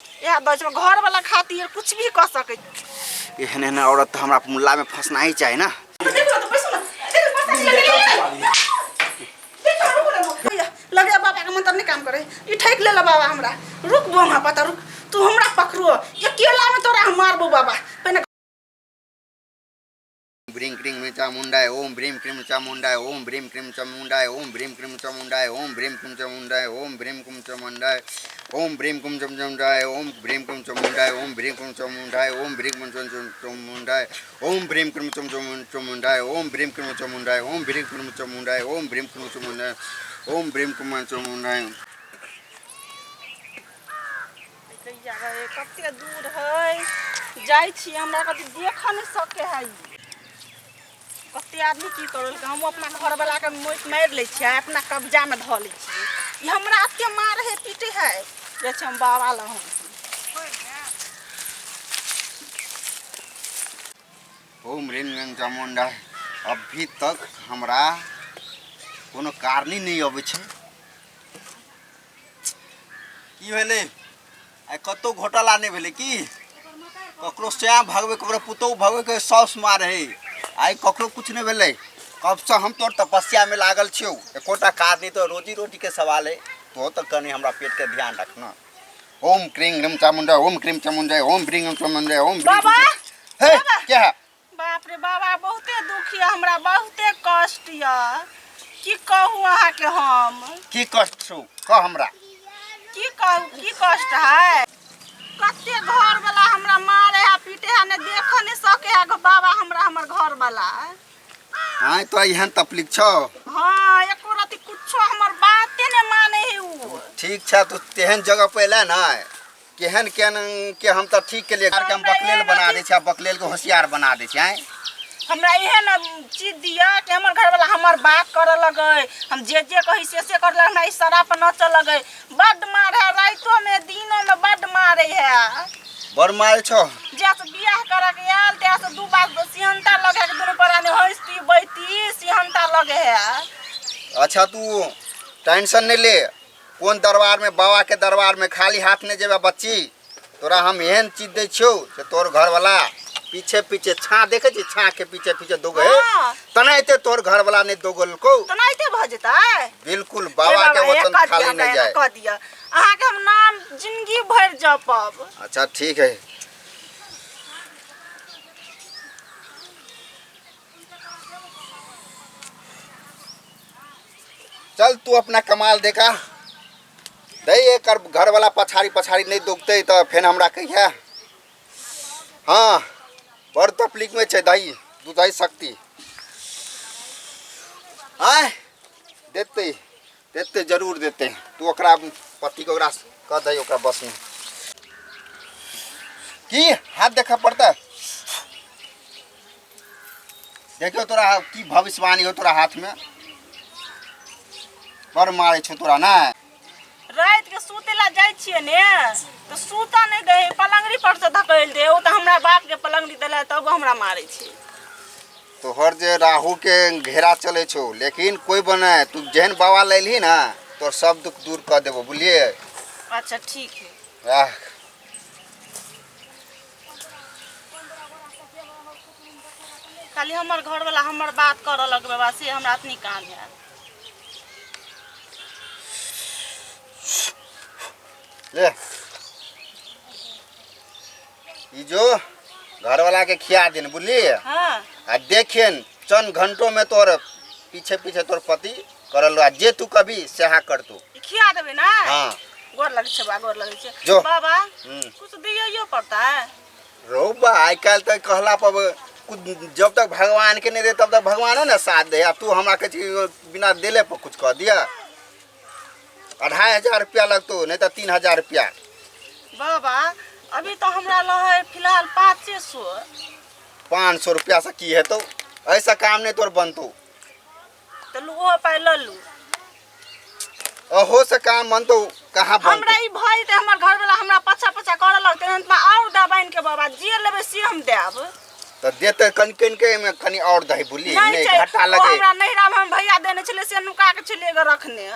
इएह दस घर वाला खातिर कुछ भी कऽ सकै एहन एहन औरत तऽ हमरा मुल्ला में फंसना ही चाही ना। लगे बाबा के मंत्र नहीं काम करे, ई ठेक ले बाबा हमरा। रुक बोमा पता रुक, तू हमरा पकड़ो, अकेला में तोरा हम मारबो बाबा। पहिने ब्रीम क्रीम चामुंडाय ओम ब्रीम क्रीम चामुंडाय ओम ब्रीम क्रीम चामुंडाय ओम ब्रीम क्रीम चामुंडाय ओम ब्रीम क्रीम चामुंडाय ओम ब्रीम क्रीम चामुंडाय ओम ब्रीम क्रीम चामुंडाय ओम ब्रीम क्रीम चामुंडाय ओम ब्रीम क्रीम चामुंडाय ओम ब्रीम क्रीम चामुंडाय ओम ब्रीम क्रीम चामुंडाय ओम ब्रीम क्रीम चामुंडाय ओम ब्रीम क्रीम चामुंडाय ओम ब्रीम क्रीम चामुंडाय ओम ब्रीम क्रीम चामुंडाय। कते दूर है जाइ छी, हमरा कभी देख नहीं सके है। कते आदमी की करल, हम अपना घर वाला के मोट मारि लै छियै, अपना कब्जा में धऽ लै छियै। ई हमरा एते मार है पीटे है, जाइ छी हम बाबा लग। हम ओम ह्रीं क्लीं चामुंडा। अभी तक हमरा कोनो कारणी नहीं अबै छै। की भेलै आइ? कतौ घोटाला नहि भेलै की? ककरो श्याम भगबै, ककरो पुतहु भगबै, ककरो साउस मारै, आइ ककरो कुछ नहि भेलै। कबसँ हम तोर तपस्यामे लागल छियौ, एकोटा काज नहि। तऽ रोजी रोटीके सवाल है, तो तऽ कनि हमरा पेटके ध्यान रखना। ओम क्रीं क्रीम चामुंडा ओम क्रीम चामुंडा ओम क्रीं क्रीम चामुंडा ओम। बाबा हे क्या है? बाप रे बाबा, बहुते दुख यऽ हमरा, बहुते कष्ट यऽ, की कहू अहाँके हम। की कष्ट छौ कह हमरा। की कहू की कष्ट है? कते घर वाला हमरा मारे है पीटे है, नहीं देख नहीं सके है बाबा हमरा, हमर घर वाला। हाँ तो एहन तकलीफ छौ? हाँ, एको रति कुछो हमर बाते ने माने है उ। ठीक छै, तू तेहन जगह पे एला ना केहन केहन के हम तऽ ठीक के लिए के हम बकलेल बना दै छी, आ बकलेल के होशियार बना दै छी। आँय हमरा एहन चीज दिअ कि हमर घर वाला हमर बात करऽ लगे, हम जे जे कही से से करऽ लगे, हमरा इशारा पर नचऽ लगे। बड्ड मारे है, राइतो में दिनो में बड्ड मारे है। बड़ मारे छौ? जहिया से बियाह करऽ के आयल तहिया से दू बार सिहन्ता लगे है, दुनू प्राणी हँसती बैती सिहन्ता लगे है। अच्छा तू टेंशन नहीं ले, कोन दरबार में बाबा के दरबार में खाली हाथ नहीं जेबा बच्ची। तोरा हम एहन चीज दै छियौ से तोर घरवाला पीछे पीछे छा देखे छी, छा के पीछे पीछे दोगे तनाइते तोर घरवाला नहीं दोगलको। तनाइते भऽ जेतै? बिल्कुल, बाबा के वचन खाली नहीं जाए। कह दिअ, अहाँके हम नाम जिंदगी भरि जपब। अच्छा ठीक है। चल तू अपना कमाल देखा दे, एक घर वाला पछाड़ी पछाड़ी नहीं दुखते तो फेन हमरा कहिया। हाँ बड़ तकलीफ में छै दही दूधाई शक्ति आय देते देते जरूर देते। तू ओकरा पति के ओकरा कह दही ओकरा बस में की हाथ देखा पड़ता। देखियो तोरा की भविष्यवाणी हो तोरा हाथ में, बड़ मारे छौ तोरा ना। राति के सुते ला जाइ छियै ने तऽ सुतऽ नहि दै, पलंगड़ी पर से धकेल दे। ओ तऽ हमरा बाप के पलंगड़ी देले तब हमरा मारै छै। तोहर जे राहु के घेरा चलै छौ, लेकिन कोई बने तू जेहन बाबा लैलही ना तोर सब दुख दूर कऽ देबो, बुझलिए? अच्छा ठीक है। राख। खाली हमर घर वाला हमर बात करऽ लगबै बा से हमरा अतनी काम है। ले ई जो घर वाला के खिया दिन, बुझलिए? हाँ। आ देखियन चंद घंटों में तोर पीछे पीछे तोर पति करल, आ जे तू कभी सेहा कर तू। ई खिया देबै ना? हाँ। गोर लगै छै बा, गोर लगै छै। जो। बाबा कुछ दियौ पड़ता है? रो बा, आइ काल्हि तऽ कहला पर कुछ जब तक भगवान के नहीं दे तब तक भगवानो ने साथ दे। आ तू हमरा कहै छी बिना देले पर कुछ कह दिया। 2500 रुपया लगतो, नहीं तो 3000 रुपया। बाबा अभी तो हमरा लग है फिलहाल 500। 500 रुपया से की हेतौ? ऐसा काम नहीं तोर बनतो। तऽ लू ओहो पाइ लऽ लू। अहो से काम बनतो कहाँ बनतो? हमरा ई भय तऽ हमर घर वाला हमरा पछा पछा करऽ लगतै, अंतमे आओर दबाइन के बाबा जे लेबै से हम देब। तऽ देते कनि कनि के एहिमे कनि और दही, बुझली? नहीं नहीं छै घाटा ओ लगे। हमरा नैहरा में हम भैया देने छलै से नुका के छलै एगो रखने।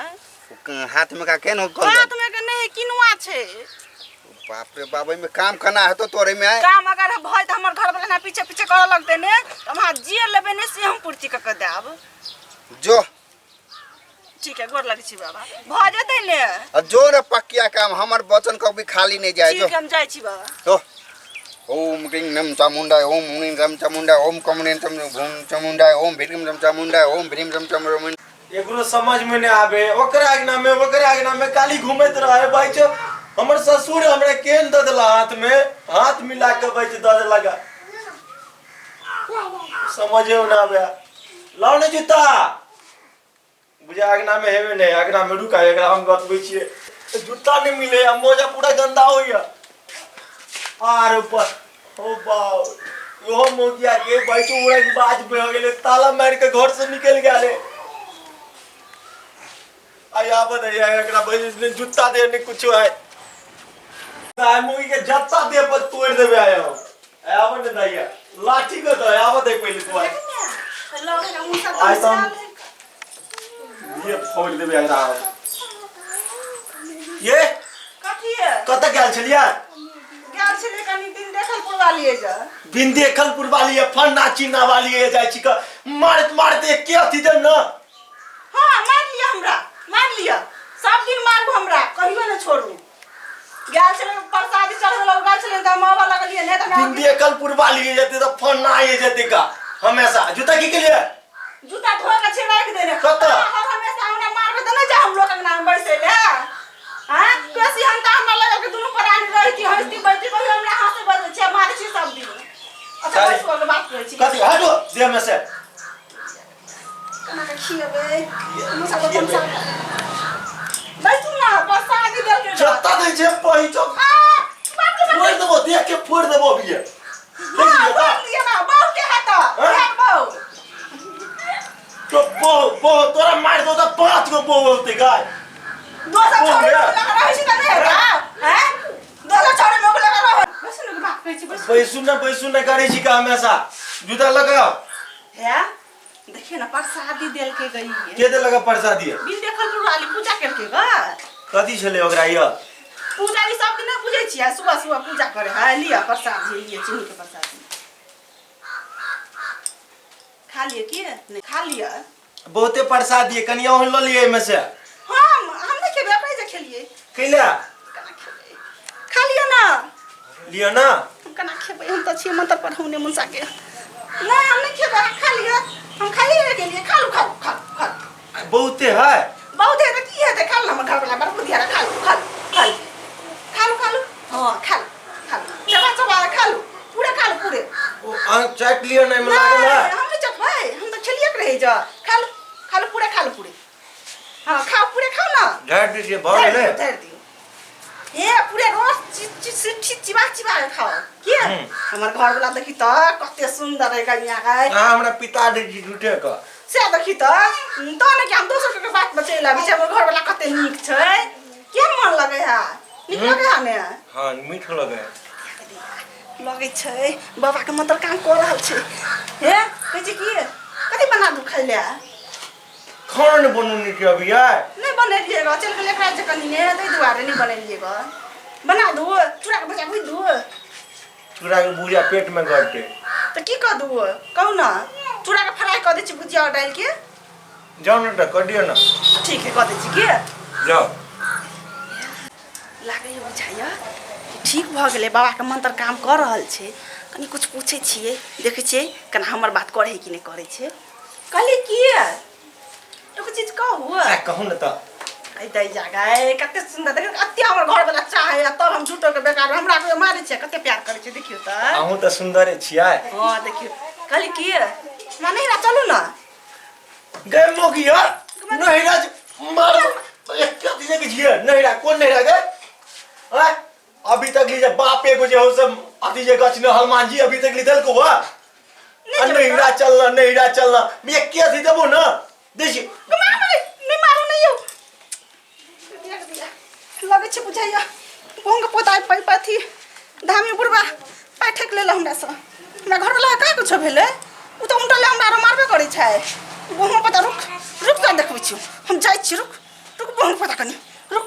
हाथ में का केन हो? हाथ में के नहीं, किनुआ छै। बाप रे बाप, एहिमे काम केना हेतौ तोरे में? काम अगर भय तऽ हमर घर वाला ना पीछे पीछे करऽ लगतै ने, तऽ हम अहाँ जे लेबै ने से हम पूर्ति कऽ के देब। जो। ठीक है, गोर लगै छी बाबा, भऽ जेतै ने? आ जो रे, पकिया काम, हमर वचन कभी खाली नहीं जाए। जो। ठीक है, हम जाइ छी बाबा। तो ओम क्रीं नम चामुंडाय, ओम ह्रीं नम चामुंडाय, ओम कम ह्रीं चम भूम चामुंडाय, ओम भ्रीं नम चामुंडाय, ओम भ्रीं नम चामुंडाय। एकरो समझ में नहीं आवे, ओकरा अंगना में, ओकरा अंगना में काली घूमैत रहे भाई छो। हमर ससुर हमरा केन दऽ देला, हाथ में हाथ मिला के भाई दऽ देलक, समझे ना आवे। लाओ ने जूता, बुझा अंगना में हेबे नहीं, अंगना में रुका, एकरा हम बतबै छियै। जूता नहीं मिले आ मोजा पूरा गंदा होइया आर ऊपर। ओ बाप, इहो मोगिया के बैठू उड़े के बाज भऽ गेलै, ताला मारि के घर से निकलि गेलै। आ आबत है एकरा बैठ ने जूता दे ने कुछो है। आइ मोगी के जत्ता दे पर तोड़ि देबै आइ हम। आबत ने दैया लाठी के दे आबत है पहिले तो आइ। आइ तऽ हम ये फोड़ देबै एकरा। ये कथी है? कतऽ गेल छलियै? गेल छलियै कनि दिन देखल पुरवा लिए जा। बिन देखल पुरवा लिए फन्ना चिन्ना वाली जाइ छी क मारैत मारैत एके अथी देब न। हाँ, मारि लिअ हमरा, मारि लिअ, सब दिन मारू हमरा, कहियो ने छोड़ू। गेल छलै प्रसादी चढ़बै लए गेल छलै तऽ हम आबऽ लगलियै ने तऽ बिन देखल पुरवा लिए जेतै तऽ फन्ना आइए जेतै का हमेशा। जूता की केलियै? जूता धो के छै राखि देने। कतऽ? हर हमेशा हमरा मारबै तऽ नहि जा हम लोक अंगना में बैसै ले। हाँ, कैसी हम तऽ हमरा लगल कि दुनू प्राणी रहती हँसती बैठती, कहियो हमरा हँसे बजै छै, मारै छी सब दिन। अच्छा। सारी- बैसू, अगर बात करै छी। कथी हटो देह में से। केना के खिएबै मसा को तमसा? बैसू ना, प्रसादी देलकै। जत्ता दै छै पहिचो। आ, बाप रे बाप। फोड़ि देबो, देह के फोड़ि देबो अभी। हाँ, बोल दिया ना, बहू के है तो, हाँ? है बहू। तो बहु बहु तोरा मारि दो तऽ 5 गो बहु होतै गाय। दोसर बहू छोड़ी है। में लगा रहै छी तऽ नहि हेतै, हैं? दोसर छोड़ी में लगा रहै। बैसू ने, बात कहै छी, बैसू। बैसू ने, बैसू ने करै छी का हमेशा? जूता लगाओ। है, देखिए ना, प्रसादी देलकै गई। के देलक प्रसादी? बिन देखल पुरवाली पूजा केलकै ग। कथी छलै ओकरा यऽ? पूजा ई सब दिन नहि पूजै छियै, सुबह सुबह पूजा करे है। लिअ प्रसाद, लिअ चीनी के प्रसाद, खा लिअ। की नहि खा लिअ? बहुते प्रसाद दिए, कनि अहूँ लऽ लिअ एहिमे से। हम नहि खेबै, अपने जे खेलियै। कैला? केना खेबै? खा लिअ ना। लिअ ना। हम केना खेबै? हम तऽ छियै मंत्र पढ़ौने मुनसा के। नहि, हम नहि खेबै, अहाँ खा लिअ, हम खाइए ने गेलियै। खा लू, खा लू, खा लू, खा लू। बहुते है। बहुत है तऽ की हेतै? खा लू ना, हमर घरवला बड़ बुधियार। खा लू, खा लू, खा लू, खा लू, खा लू। हाँ, खा लू, खा लू, चबा चबा खा लू, पूरे खा लू, पूरे। ओ अहाँ चाटि लिअ ने, एहिमे लागल है। नहि, हम नहि चखबै, हम तऽ खेलिए के रहै जा। खा लू, खा लू, पूरे खा लू, पूरे। हाँ, खाओ, पूरे खाओ ना। झाड़ि दै छियै, भऽ गेलै। झाड़ि दियौ। हे, पूरे रस चिट्ठी चिबा चिबा के खाओ के। हमर घर वाला देखी तऽ कते सुंदर है कनिया के। अहाँ हमरा पिता दै छी झूठे के। से देखी तऽ तऽ ने कि हम दोसर के बात में चलि आबै छी। हमर घर वाला कते नीक छै, केहन मन लगै है? नीक लगै है ने? हाँ, मीठ लगै है। लगै छै बाबा के मंत्र काम कऽ रहल छै। हे, कहै छै की, कथी बना दू खाइ लए? खाना नहि बनौने छी अभी आइ। नहि बनेलियै ग, चलि गेलै एकरा जे कनि ने, ताहि दुआरे नहि बनेलियै ग। बना दू चूड़ा के भुजिया, भुजि दू? चूड़ा के भुजिया पेट में गड़तै। तऽ की कऽ दू, कहू ने? चूड़ा के फ्राई कऽ दै छी भुजिया डालि के। जाउ ने तऽ कऽ दियौ ने। ठीक है, कऽ दै छी की। जाउ। लागैए बुझाइए कि ठीक भऽ गेलै, बाबाके मंत्र काम कऽ रहल छै। कनि किछु पूछै छियै, देखै छियै केना हमर बात करै है कि नहि करै छै। कहली की, एगो चीज कहू? आ कहू ने तऽ। अइ दै जा गए, कते सुन्दर देख, कते हमर घर वाला चाहे आ तब हम झूठो के बेकार हमरा कोइ मारै छै, कते प्यार करै छै, देखियौ तऽ। अहूँ तऽ सुन्दरे छियै। हँ, देखियौ, कहली की, हमरा नैहरा चलू ने। गए मोगिया, नैहरा मार एक अथी देखै छियै। नैहरा कोन नैहरा गए? आँय, अभी तक ली जे बाप एगो जे हो से अथी जे गछ ने हनुमान जी अभी तक ली देलको हुआ। नहि आ जेबै? नैहरा चलना, नैहरा चलना, एक अथी देबो ना देखी। नहि मारू, नहि यौ। दिया दिया लगै छै बुझाइया गहुँमके पोता पै अथी धामी बुढ़बा पाइ ठकि लेलक हमरासँ। हमरा घरवला कहाँ कुछो भेलै, ओ तऽ उनटले हमरा आरो मारबे करै छै। गहुँम पोता, रुक रुक, तोरा देखबै छियौ। हम जाइ छी, रुक रुक, गहुँम पोता कनि रुक।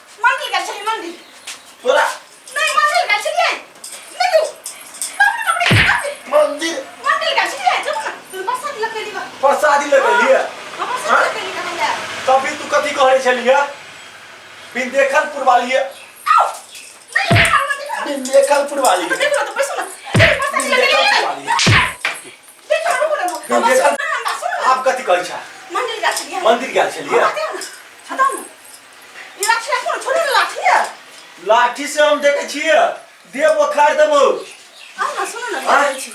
मंदिर गेल छलियै मंदिर तोरा नहीं मंदिर गेल छलियै नहीं तू बाप रे बाप रे बाप रे। मंदिर मंदिर गेल छलियै चलू ना तू प्रसाद लगेली बा प्रसादी लगेलियै हम प्रसाद लगेली का हमरा तभी तू कथी कहै छलियै बिन देखल पुरवालियै आओ नहीं हम देखो बिन देखल पुरवालियै तो देखो तो पैसा ना देखो प्रसाद बिन देखल लगेली पुरवालियै देखो रुको ना बिन देखल हमरा सुन आब कथी कहै छ मंदिर गेल छलियै मंदिर गेल छलियै हटाओ ना हटाओ ना ई लाठी राखो ना छोड़ो ना लाठी है लाठी से हम देखै छियै देव उखाड़ देबो आओ ना सुनो ना हाँ? जाइ छी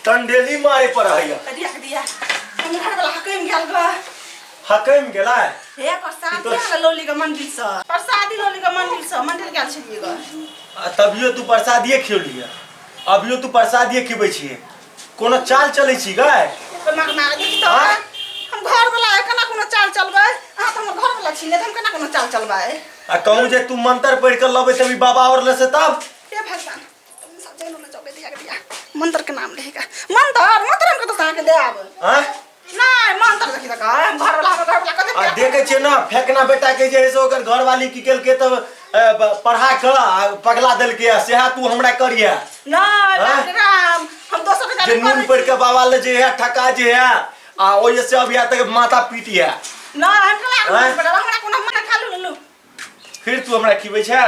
टंडेली मारे पर हैया दिया के दिया हम घर वाला हकैम गेल ग हकैम गेला हे प्रसाद दिया ना लौली के मंदिर से प्रसादी लौली के मंदिर से मंदिर गेल छलियै ग आ तभियो तू प्रसादिये खियौलियै अभियो तू प्रसादिये खिबै छियै कोनो चाल चलै छी गै तो मार मार देखी तो हाँ? हम घर वाला है केना कोनो चाल चलबै अहाँ तऽ हमर घर वाला छी ने तऽ हम केना कोनो चाल चलबै आ कहूँ जे तू मंत्र पढ़ि कऽ लबै तभी बाबा और ले से तब हे भगवान तुम सब जैनो ने चौके दिया के दिया मंत्र के नाम लेगा मंत्र मंत्र हम कतऽ से अहाँके देब आँय नहीं मंत्र देखी तऽ हम घर वाला हमर घर वाला कते आ देखै छियै ना फेकना बेटा के जे है से ओकर घरवाली की केलकै तब पढ़ा कऽ आ पगला देलकै आ सेहा तू हमरा करिहे नहीं हाँ? बाप रे राम हम दोसर के जे जाने नून पढ़ि कऽ बाबा ले जे है ठका जे है आ ओहि से अभी तक माथा पीटी है नहीं हम केला हाँ? हमरा कोनो मन खा लू लू फिर तू हमरा खिबै छै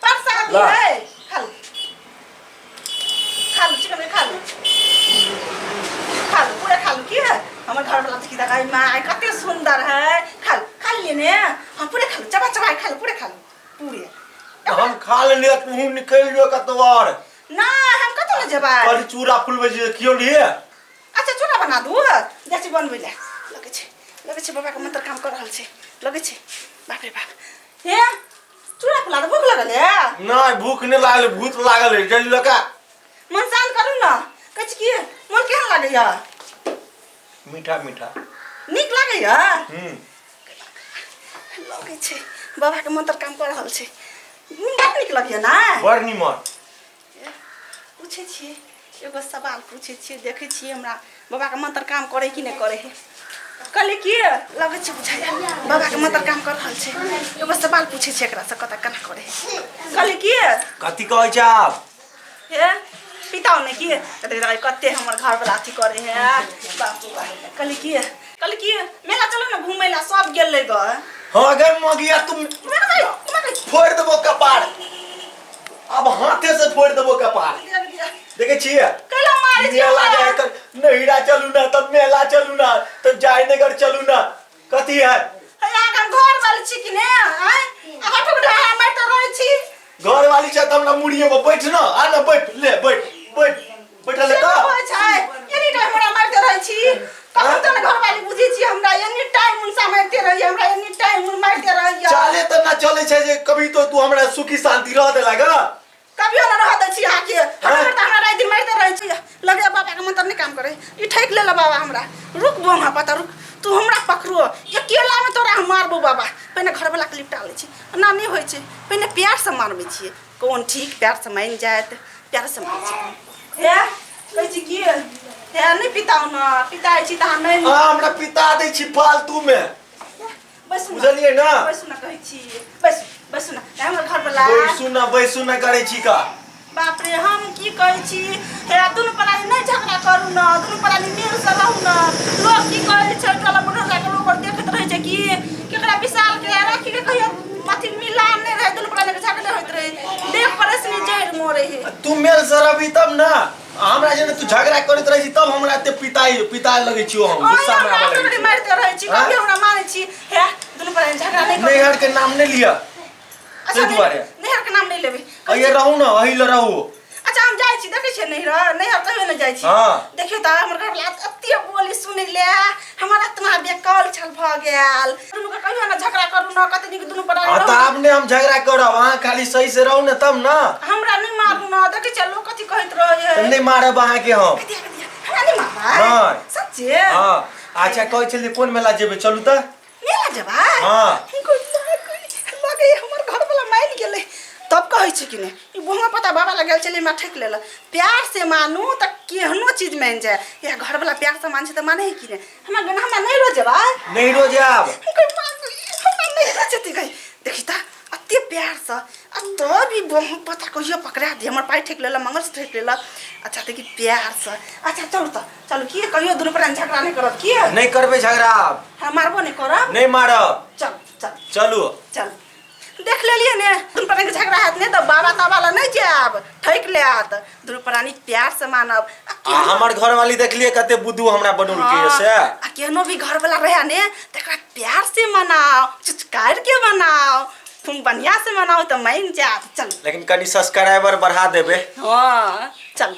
प्रसादी ला। है खा लू खा लू चिकन खा लू खा लू पूरा खा लू की है हमर घर वाला देखी देखा माँ कते सुंदर है खा लू खा लिए ने हम पूरे खा लू चबा चबा खा लू पूरे खा लू पूरे हम खा लेलियै तू निकलि जो कतौ और ना हम कतौ ने जेबै कल चूड़ा फुलबै जे खियौ लिए अच्छा चूड़ा बना दू जाइ छी बनबै लए लगै छै लगै छै बाबाके मंत्र काम कऽ रहल छै लगै छै बाप रे बाप हे चूड़ा फुला तऽ भूख लगल है नहि भूख नहि लागल भूत लागल है जल्दी लगा मन शांत करू ने कहै छी की मन केहन लागैया मीठा मीठा नीक लागैया हम्म लगै छै बाबाके मंत्र काम कऽ रहल छै बड़ नीक लगैया ने बड़ निमन पूछै छियै एगो सवाल पूछै छियै देखै छियै हमरा बाबाके मंत्र काम करै कि नहि करै है कहली की लगै छै बुझाइया बाबाके मंत्र काम कर रहल छै एगो सवाल पूछै छियै एकरासँ कतऽ केना करै है कहली की कथी कहै छै आब हे पिताओ ने की कहते कते हमर घर वाला अथी करे है बाप रे बाप कहली की कहली की मेला चलो ने घूमै ला सब गेलै ग हाँ गै मगिया तुम फोड़ देबो कपार अब हाथे से फोड़ देबो कपार देखे छियै कैला मारे छियै मेला जाय तऽ नैहरा चलू ना तब मेला चलू ना तब जयनगर चलू ना कथी है हे अहाँ हम घर वाली छी कि ने आँय अहाँ ठुकरा मारि रहै छी घर वाली छै तऽ हमरा मुड़िए पर बैठ ना आ ना बैठ ले बैठ बैठ बैठल से तऽ होइ छै एनी टाइम हमरा मारिते रहै छी कखन तऽ ने घरवाली बुझै छी हमरा एनी टाइम उनसा मारिते रहैया हमरा एनी टाइम मारिते रहैया चाले तऽ ना चले छै जे कभी तो तू हमरा सुखी शांति रह देला गा कभियो ना रह दै छी अहाँके हमरा तऽ हमरा राति दिन मारिते रहै छी लगे बाबाके मंत्र नहि काम करे ई ठकि लेला बाबा हमरा रुक बौआ पता रुक तू हमरा पकड़ो अकेलामे तोरा हम मारबो बाबा पहिने घरवलाके लिपटा लै छी एना नहि होइ छै पहिने प्यारसँ मारबै छियै कोन ठीक प्यारसँ मानि जायत प्यारसँ मारै छी हे कहै छी की हे नहि पिताउ ने पिताइ छी तऽ अहाँ नहि आ हमरा पिता दै छी फालतू में बैसू ने बुझलियै ना बैसू ने कहै छी बैसू बैसू ने हमर घरवला बैसू ना बैसू ना करै छी का बाप रे हम की कहै छी हे दुनू प्राणी नहि झगड़ा करू ने दुनू प्राणी मिलसँ रहू ने लोक की कहै छै टोला मुढ़ला के लोक देखैत रहै छै कि केकरा विशाल के राखी के कहियो अथी मिलान नहि रहै दुनू प्राणी के झगड़े होइत रहै देख परेशनी जड़ि मरे हे तू मेल से रहबी तब ना हमरा जेना तू झगड़ा करैत रहै छी तब हमरा एते पिताई पिताए लगै छियो हम गुस्सा में आबऽ लगै छी मारिते रहै छी हाँ? कभी हमरा मारै छी हे दुनू प्राणी झगड़ा नहि करू नैहर के नाम नहि लिअ अच्छा ताहि दुआरे नैहर के नाम नहि लेबै अइए रहू ने अही लए रहू अच्छा हम जाइ छी देखै छियै नैहर नैहर कहियो नहि जाइ छी हाँ। देखियौ तऽ हमर घरवला एते बोली सुनै ले हमर आत्मा बेकल छल भऽ गेल दुनू के कहियो ने झगड़ा करू ने कते नीक दुनू पर हाँ तऽ आब नहि हम झगड़ा करब अहाँ खाली सही से रहू ने तब ने हमरा नहि मारू ने देखै छियै लोक कथी कहैत रहै तऽ नहि मारब अहाँके हम कथी कथी हमरा नहि मारबै नहि। सच्चे हाँ अच्छा कहै छलियै कोन मेला जेबै चलू तऽ मेला जेबै हाँ। लगे हमर घर वाला मानि गेलै तब कहै छै कि नहि ई बहुआ पता बाबा लग गेल छलै हमरा ठकि लेलक प्यार से मानू तऽ केहनो चीज मानि जाय या घर वाला प्यार से मान छै तऽ माने है कि नहि हमरा गना हमरा नहि रोज जेबै नहि रोज आयब हमरा नहि रोज जेतै गई देखी तऽ कते प्यार से आ तब भी बहुत पता कहियो पकड़ा दे हमर पाइ ठेक लेलक मंगलसूत्र ठेक लेलक। अच्छा देखी प्यार से। अच्छा चलू तऽ चलू की कहियो दुनू प्राणी झगड़ा नहीं करब की? नहीं करबै झगड़ा आब। हाँ मारबो नहीं करब। नहीं मारब। चल चल चलू चल देख लेलिए ने दुनू प्राणी के झगड़ा हैत ने तऽ बाबा ताबा ला नहीं जायब ठकि लेत। दुनू प्राणी प्यार से मानब। आ हमर घर वाली देखलिए कते बुद्धू हमरा बनौलकै हाँ, से। आ केहनो भी घर वाला रहे ने तकरा प्यार से मनाओ, चुचकार के मनाओ, खूब बढ़िया से मनाओ तो मान जात। चल लेकिन कनी सब्सक्राइबर बढ़ा देबे। हाँ चल।